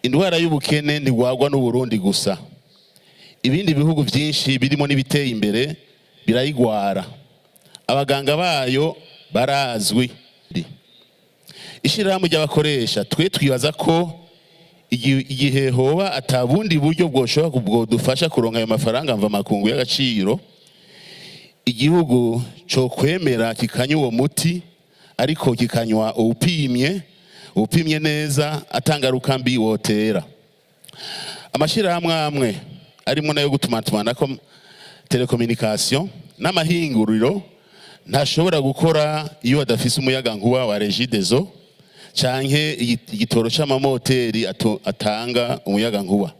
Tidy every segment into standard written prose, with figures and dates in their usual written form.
Indwara y'ubukene ntigwagwa n'Uburundi gusa. Ibindi bihugu byinshi birimo n'ibiteye imbere birayigwara. Abaganga bayo barazwi. Ishirahamwe ry'abakoresha, twe twibaza ko igihe hoba atabundi buryo bwoshobora bwodufasha kuronka ayo mafaranga mva makungu y'agaciro, igihugu co kwemera kikanywa uwo muti, ariko kikanywa uwupimye, uwupimye neza, atangaruka mbi wotera. Amashirahamwe amwe arimo nayo gutumatumanako, télécommunication, n'amahinguriro ntashobora gukora iyo adafise umuyaga nkuba wa Regideso canke igitoro c'amamoteri atanga umuyaga nkuba.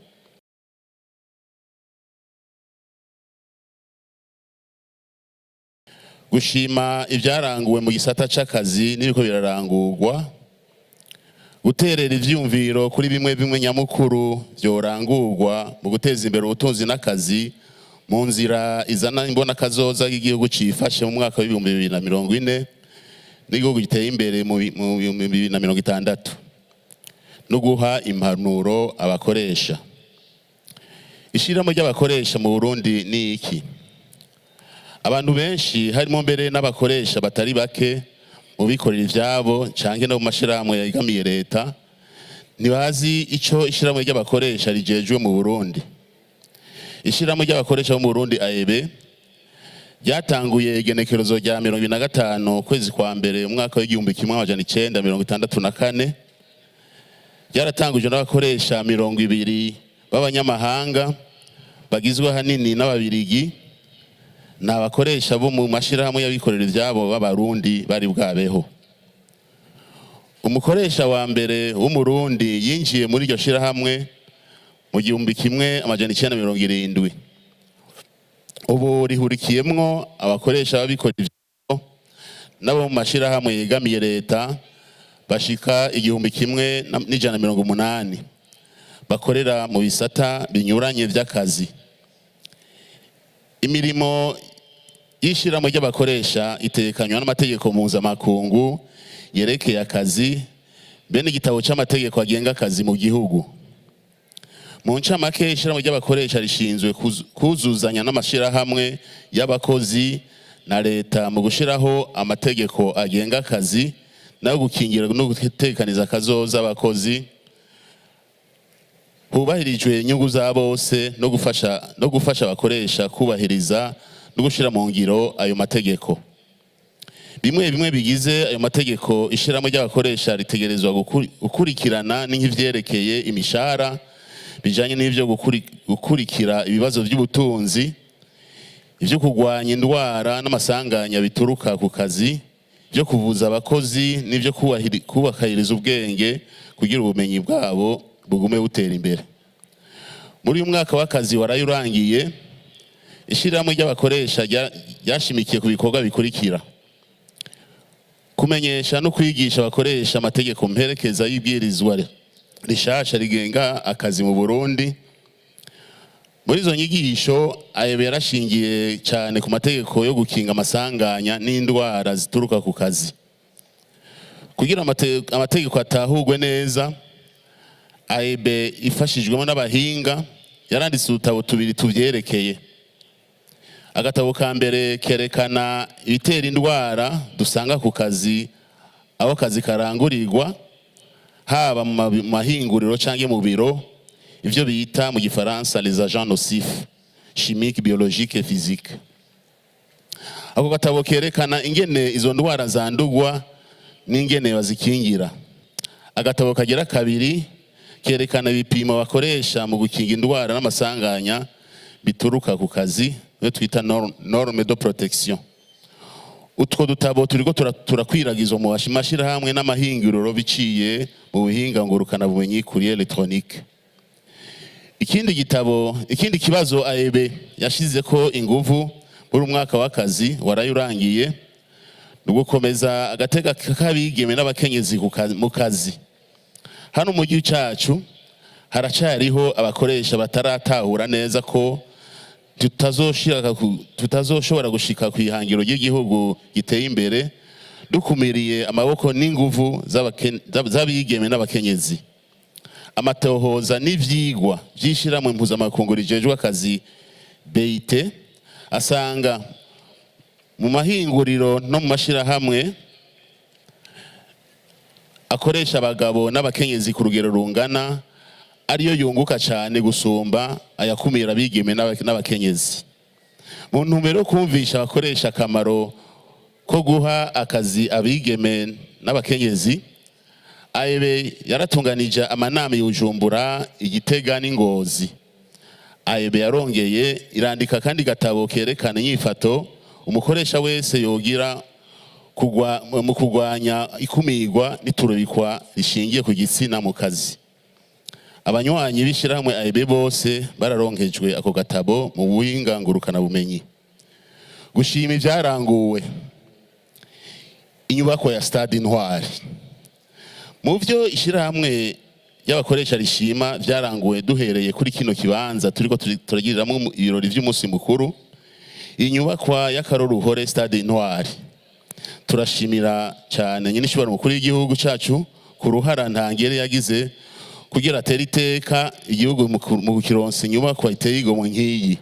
Gushima ibyaranguwe mu gisata c'akazi n'ibiko birarangurwa, guterera ivyumviro kuri bimwe bimwe nyamukuru vyorangurwa mu guteza imbere ubutunzi n'akazi mu nzira izana imbona kazoza y'igihugu cifashe mu mwaka w'2040 n'igihugu giteye imbere mu 2060, no guha impanuro abakoresha. Ishirahamwe ry'abakoresha mu Burundi ni iki? Abantu benshi, harimo mbere n'abakoresha batari bake mu bikorera ivyabo canke no mu mashirahamwe yegamiye leta, ntibazi ico ishirahamwe ry'abakoresha rijejwe mu Burundi. Ishirahamwe ry'abakoresha bo mu Burundi, AEB, ryatanguye igenekerezo rya 25 ukwezi kwa mbere umwaka w'1964. Ryaratangujwe n'abakoresha 20 b'abanyamahanga, bagizwe ahanini n'Ababirigi. Ni abakoresha bo mu mashirahamwe y'abikorera ivyabo b'Abarundi bari bwabeho. Umukoresha wa mbere w'Umurundi yinjiye muri iryo shirahamwe mu 1970. Ubu rihurikiyemwo abakoresha b'abikorera ivyabo n'abo mu mashirahamwe yegamiye leta bashika 1180, bakorera mu bisata binyuranye vy'akazi. Imirimo y'ishirahamwe ry'abakoresha itekanywa n'amategeko mpuzamakungu yerekeye akazi, bene igitabo c'amategeko agenga akazi mu gihugu. Mu ncamake, ishirahamwe ry'abakoresha rishinzwe kuzuzanya n'amashirahamwe y'abakozi na leta mu gushiraho amategeko agenga akazi nayo gukingira no gutekaniza akazoza abakozi, hubahirijwe inyungu za bose, no gufasha abakoresha kubahiriza no gushira mu ngiro ayo mategeko. Bimwe bimwe bigize ayo mategeko ishirahamwe ry'abakoresha ritegerezwa gukurikirana ni nk'ivyerekeye imishahara, bijanye n'ivyo gukurikira ibibazo by'ubutunzi, ivyo kurwanya indwara n'amasanganya bituruka ku kazi, byo kuvuza abakozi n'ivyo kubakahiriza ubwenge kugira ubumenyi bwabo bugume butera imbere. Muri uyu mwaka w'akazi waraye urangiye, ishirahamwe ry'abakoresha ryashimikiye ku bikorwa bikurikira: kumenyesha no kwigisha abakoresha amategeko mperekeza y'ibwirizwa rishasha rigenga akazi mu Burundi. Muri izo nyigisho, ayo yarashingiye cyane ku mategeko yo gukinga amasanganya n'indwara zituruka ku kazi. Kugira amategeko atahurwe neza, AEB ifashijwemo n'abahinga yaranditse udutabo tubiri tuvyerekeye. Agatabo ka mbere kerekana ibitera indwara dusanga ku kazi, aho akazi karangurirwa, haba mu mahinguriro canke mu biro, ivyo bita mu Gifaransa les agents nocifs chimiques, biologiques et physiques. Ako gatabo kerekana ingene izo ndwara zandugwa n'ingene bazikingira. Agatabo kagira kabiri kerekana ibipimo bakoresha mu gukinga indwara n'amasanganya bituruka ku kazi, iyo twita norme de protection. Utwo dutabo turiko turakwiragizwa mu mashirahamwe n'amahinguriro biciye mu buhinga ngurukana bumenyi, courrier électronique. Ikindi gitabo, ikindi kibazo AEB yashizeko inguvu muri umwaka w'akazi waraye urangiye ni ugukomeza agateka k'abigeme n'abakenyezi mu kazi. Hano mu gihugu cacu haracariho abakoresha bataratahura neza ko tutazoshobora gushika ku ihangiro ry'igihugu giteye imbere dukumiriye amaboko n'inguvu z'abigeme n'abakenyezi. Amatohoza n'ivyigwa vy'ishirahamwe mpuzamakungu rijejwe akazi BIT asanga mu mahinguriro no mu mashirahamwe akoresha abagabo n'abakenyezi ku rugero rungana ariyo yunguka cyane gusumba ayakumira abigeme n'abakenyezi. Mu ntumbero yo kumvisha abakoresha akamaro ko guha akazi abigeme n'abakenyezi, AEB yaratunganije amanama i Bujumbura, Igitega n'Ingozi. AEB yarongeye irandika kandi gatabo kerekana inyifato umukoresha wese yogira mu kurwanya ikumirwa n'iturubikwa rishingiye ku gitsina mu kazi. Abanywanyi b'ishyirahamwe AEB bose bararonkejwe ako gatabo mu buhinga ngurukanabumenyi. Gushima ibyaranguwe: inyubako ya Stade Intwari. Mu byo ishyirahamwe ry'abakoresha rishima byaranguwe, duhereye kuri kino kibanza turiko turagiriramwo ibirori vy'umunsi mukuru, inyubakwa y'akaroruhore Stade Intwari. Turashimira cyane nyine mukuru w'igihugu cyacu ku ruhara ntangere yagize kugira atere iteka igihugu mu kukironsa inyubakwa iteye igomwe nk'iyi.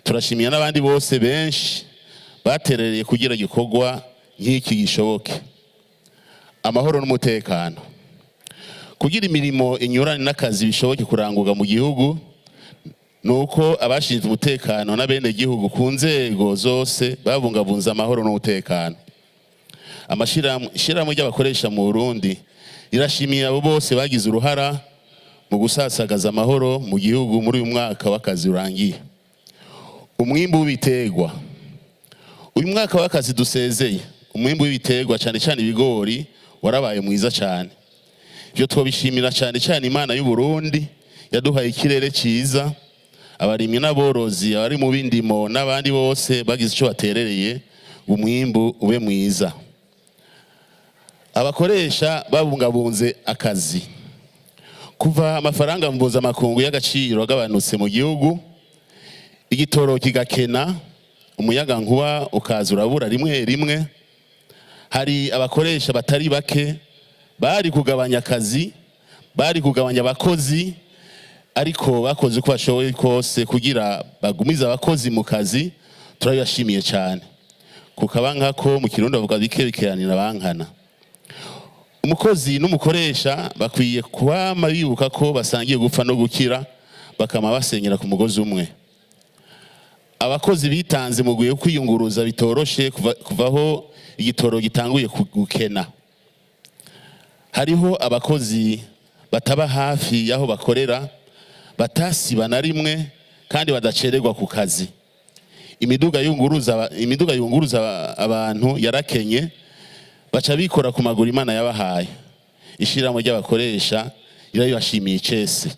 Turashimira n'abandi bose benshi baterereye kugira igikorwa nk'iki gishoboke. Amahoro n'umutekano: kugira imirimo inyuranye n'akazi bishoboke kurangurwa mu gihugu, ni uko abashinzwe umutekano n'abenegihugu ku nzego zose babungabunze amahoro n'umutekano. Ishirahamwe ry'abakoresha mu Burundi rirashimiye abo bose bagize uruhara mu gusasagaza amahoro mu gihugu muri uyu mwaka w'akazi urangiye. Umwimbu w'ibiterwa: uyu mwaka w'akazi dusezeye, umwimbu w'ibiterwa, cyane cyane ibigori, warabaye mwiza cyane. Ibyo twabishimira cyane cyane Imana y'u Burundi yaduhaye ikirere cyiza, abarimyi n'aborozi, abari mu b'indimo n'abandi bose bagize icyo baterereye ngo umwimbu ube mwiza. Abakoresha babungabunze akazi: kuva amafaranga mpuzamakungu y'agaciro agabanutse mu gihugu, igitoro kigakena, umuyaga nkuba ukaza urabura rimwe rimwe, hari abakoresha batari bake bari kugabanya akazi, bari kugabanya abakozi, ariko bakoze uko bashoboye kose kugira bagumize abakozi mu kazi. Turabibashimiye cyane. Kukaba nkako mu Kirundi bavuga bike bikeranira bankana. Umukozi n'umukoresha bakwiye kwama bibuka ko basangiye gupfa no gukira, bakama basenyera ku mugozi umwe. Abakozi bitanze mu gihe kwiyunguruza bitoroshe kuvaho igitoro gitanguye gukena. Hariho abakozi bataba hafi y'aho bakorera batasiba na rimwe kandi badacererwa ku kazi. Imiduga yunguruza abantu yarakenye, baca bikora ku maguru Imana yabahaye. Ishirahamwe ry'abakoresha rirabibashimiye icese.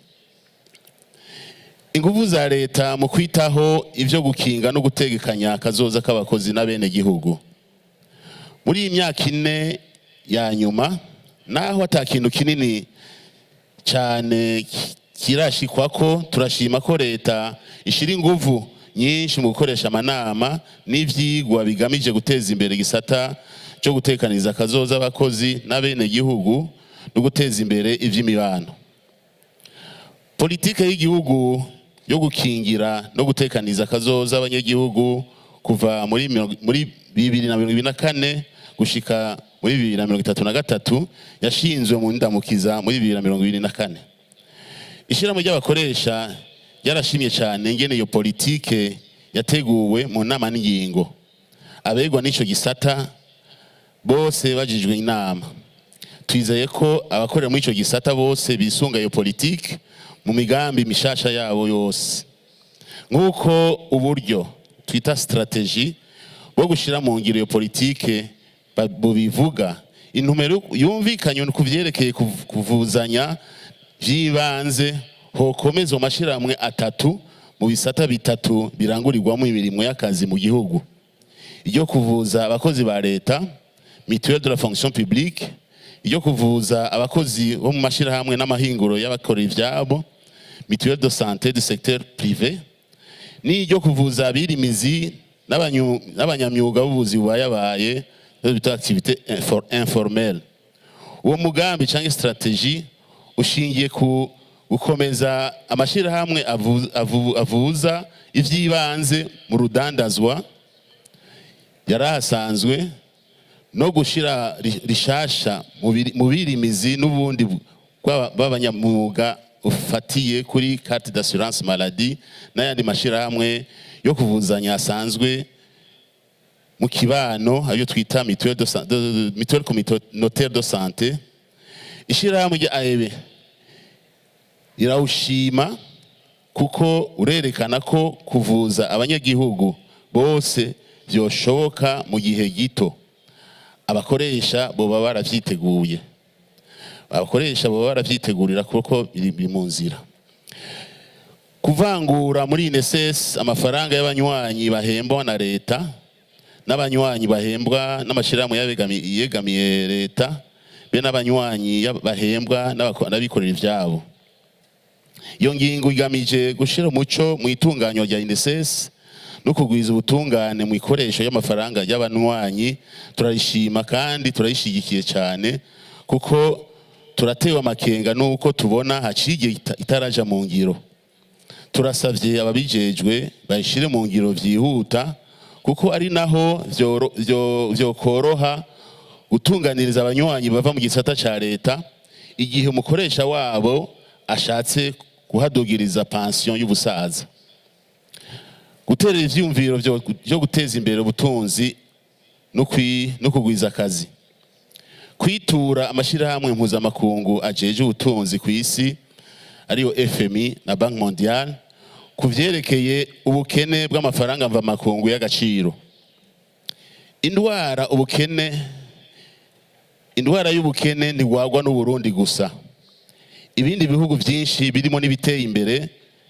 Inguvu za leta mu kwitaho ivyo gukinga no gutegekanya akazoza k'abakozi n'abenegihugu: muri iyi myaka 4 ya nyuma, naho ata kintu kinini cyane kirashikwako, turashima ko leta ishira inguvu nyinshi mu gukoresha amanama n'ivyigwa bigamije guteza imbere igisata cyo gutekaniza akazoza abakozi n'abenegihugu no guteza imbere ivy'imibano. Politike y'igihugu yo gukingira no gutekaniza akazoza abanyagihugu kuva muri 2024 gushika muri 2033 yashinzwe mu ndamukiza muri 2024. Ishirahamwe ry'abakoresha ryarashimye cyane ingene iyo politike yateguwe mu nama n'ingingo, abegwa n'ico gisata bose bajijwe inama. Twizeye ko abakorera muri ico gisata bose bisunga iyo politike mu migambi mishasha yabo yose, nk'uko uburyo twita stratégie bwo gushira mu ngiro iyo politike bubivuga. Intumbero yumvikanye ku vyerekeye kuvuzanya vy'ibanze hokomezwa amashirahamwe atatu mu bisata bitatu birangurirwamo imirimo y'akazi mu gihugu: iryo kuvuza abakozi ba leta, mutuelle de la fonction publique, iryo kuvuza abakozi bo mu mashirahamwe n'amahinguro y'abakora ivyabo, mutuelle de santé du secteur privé, n'iryo kuvuza abirimizi n'abanyamyuga b'ubuzi bubayabaye, bita activité informelle. Uwo mugambi cyangwa stratégie. Ushingiye ku gukomeza amashirahamwe avuza ivy'ibanze mu rudandazwa yari ahasanzwe no gushira rishasha mu birimizi n'ubundi bw'abanyamwuga ufatiye kuri carte d'assurance maladie n'ayandi mashirahamwe yo kuvuzanya asanzwe mu kibano, ayo twita mutuelle communautaire de santé. Ishirahamwe rya AEB rirawushima kuko urerekana ko kuvuza abanyagihugu bose vyoshoboka mu gihe gito, abakoresha boba baravyiteguye, abakoresha boba baravyitegurira kuko biri mu nzira. Kuvangura muri INSS amafaranga y'abanywanyi bahembwa na leta n'abanywanyi bahembwa n'amashirahamwe yegamiye leta, be n'abanywanyi bahembwa n'abikorera ivyabo. Iyo ngingo igamije gushira umuco mu itunganywa rya INSS no kugwiza ubutungane mu ikoresho y'amafaranga y'abanywanyi. Turayishima kandi turayishigikiye cyane, kuko turatewe amakenga nuko tubona haciye igihe itaraja mu ngiro. Turasavye ababijejwe bayishire mu ngiro vyihuta, kuko ari naho vyokoroha gutunganiriza abanywanyi bava mu gisata ca leta igihe umukoresha wabo ashatse kuhadugiriza pansiyo y'ubusaza. Guterera ivyiyumviro vyo guteza imbere ubutunzi no kugwiza akazi. Kwitura amashirahamwe mpuzamakungu ajeje ubutunzi ku isi, ariyo FMI na Banque Mondiale, ku vyerekeye ubukene bw'amafaranga mvamakungu y'agaciro. Indwara ubukene, indwara y'ubukene ntigwagwa n'Uburundi gusa. Ibindi bihugu byinshi birimo n'ibiteye imbere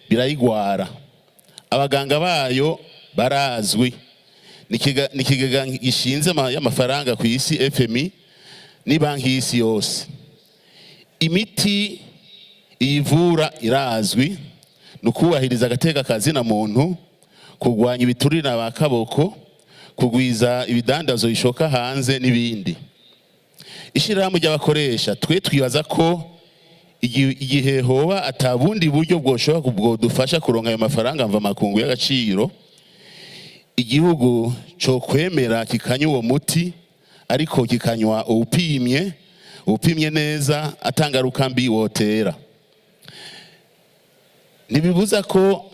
birayigwara. Abaganga bayo barazwi. Ni ikigega gishinze y'amafaranga ku isi FMI ni banki y'isi yose. Imiti iyivura irazwi: ni ukubahiriza agateka kazina muntu, kurwanya ibiturire ba kaboko, kugwiza ibidandazo bishoka hanze n'ibindi. Ishyirahamwe ry'abakoresha, twe twibaza ko igihe hoba atabundi buryo bwoshobora bwodufasha kuronka ayo mafaranga mvamakungu y'agaciro, igihugu co kwemera kikanywa uwo muti, ariko kikanywa uwupimye, uwupimye neza, atangaruka mbi wotera. Ntibibuza ko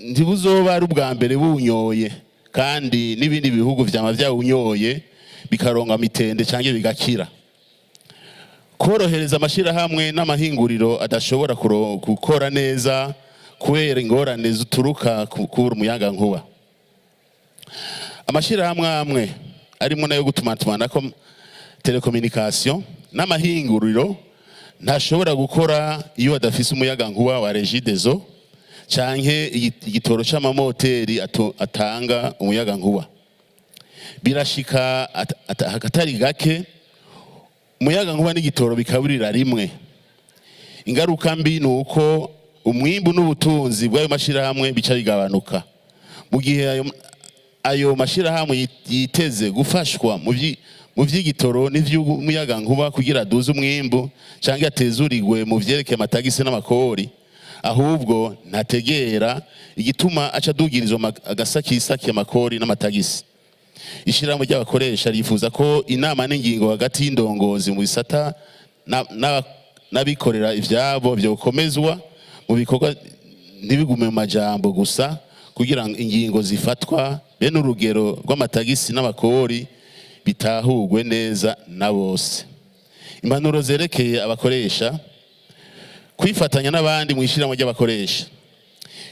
ntibuzoba ari ubwa mbere bunyoye, kandi n'ibindi bihugu vyama vyawunyoye bikaronga mitende canke bigakira. Korohereza amashirahamwe n'amahinguriro adashobora gukora neza kubera ingorane zituruka kubura umuyagankuba. Amashirahamwe amwe arimo nayo gutumatumanako, télécommunication, n'amahinguriro ntashobora gukora iyo adafise umuyagankuba wa Regideso canke igitoro c'amamoteri atanga umuyagankuba. Birashika akatari gake umuyagankuba n'igitoro bikaburira rimwe. Ingaruka mbi ni uko umwimbu n'ubutunzi bw'ayo mashirahamwe bica bigabanuka, mu gihe ayo mashirahamwe yiteze gufashwa mu vy'igitoro n'ivy'umuyagankuba kugira aduze umwimbu canke atezurirwe mu vyerekeye amatagisi n'amakori. Ahubwo ntategera igituma aca adugirizwa agasakisaki amakori n'amatagisi. Ishirahamwe ry'abakoresha rifuza ko inama n'ingingo hagati y'indongozi mu bisata n'abikorera ivyabo vyokomezwa mu bikorwa, ntibigume mu majambo gusa, kugira ngo ingingo zifatwa bene urugero rw'amatagisi n'amakori bitahurwe neza na bose. Impanuro zerekeye abakoresha: kwifatanya n'abandi mu ishyirahamwe ry'abakoresha.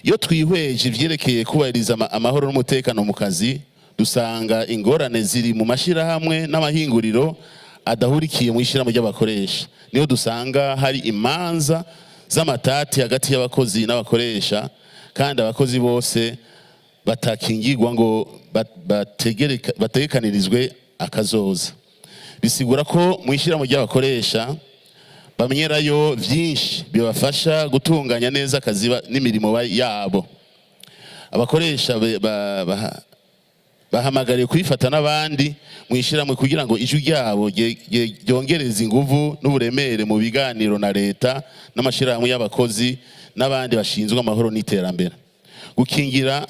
Iyo twihweje ivyerekeye kubahiriza amahoro n'umutekano mu kazi, dusanga ingorane ziri mu mashyirahamwe n'amahinguriro adahurikiye mu ishyirahamwe ry'abakoresha. Niyo dusanga hari imanza z'amatati hagati y'abakozi n'abakoresha, kandi abakozi bose batakingirwa ngo bategekanirizwe akazoza. Bisigura ko mu ishyirahamwe ry'abakoresha bamenyerayo vyinshi bibafasha gutunganya neza akazi n'imirimo yabo. Abakoresha Bahamagariye kwifata n'abandi mu ishyirahamwe kugira ngo ijwi ryabo ryongereze inguvu n'uburemere mu biganiro na leta n'amashyirahamwe y'abakozi n'abandi bashinzwe amahoro n'iterambere, gukingira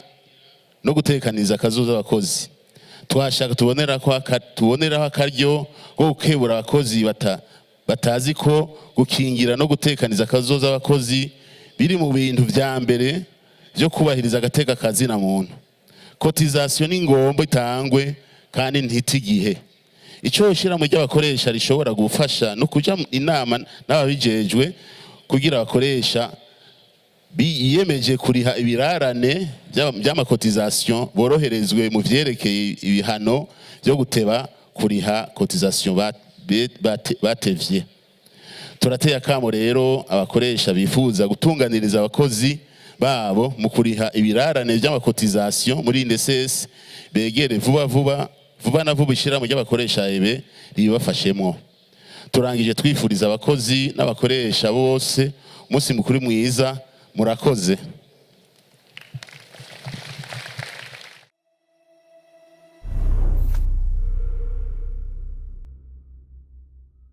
no gutekaniza akazoza abakozi. Twashaka tuboneraho akaryo ko gukebura abakozi batazi ko gukingira no gutekaniza akazoza abakozi biri mu bintu vya mbere vyo kubahiriza agateka kazina muntu. Cotisation ni ngombwa itangwe kandi ntite igihe. Ico ishirahamwe ry'abakoresha rishobora gufasha no kuja inama n'ababijejwe kugira abakoresha biyemeje kuriha ibirarane vy'ama cotisations boroherezwe mu vyerekeye ibihano vyo guteba kuriha cotisation batevye. Turateye akamo rero abakoresha bifuza gutunganiriza abakozi babo mu kuriha ibirarane vy'ama cotisations muri INSS, begere vuba vuba, vuba na vuba ishirahamwe ry'abakoresha AEB ribafashemwo. Turangije twifuriza abakozi n'abakoresha bose umunsi mukuru mwiza. Murakoze.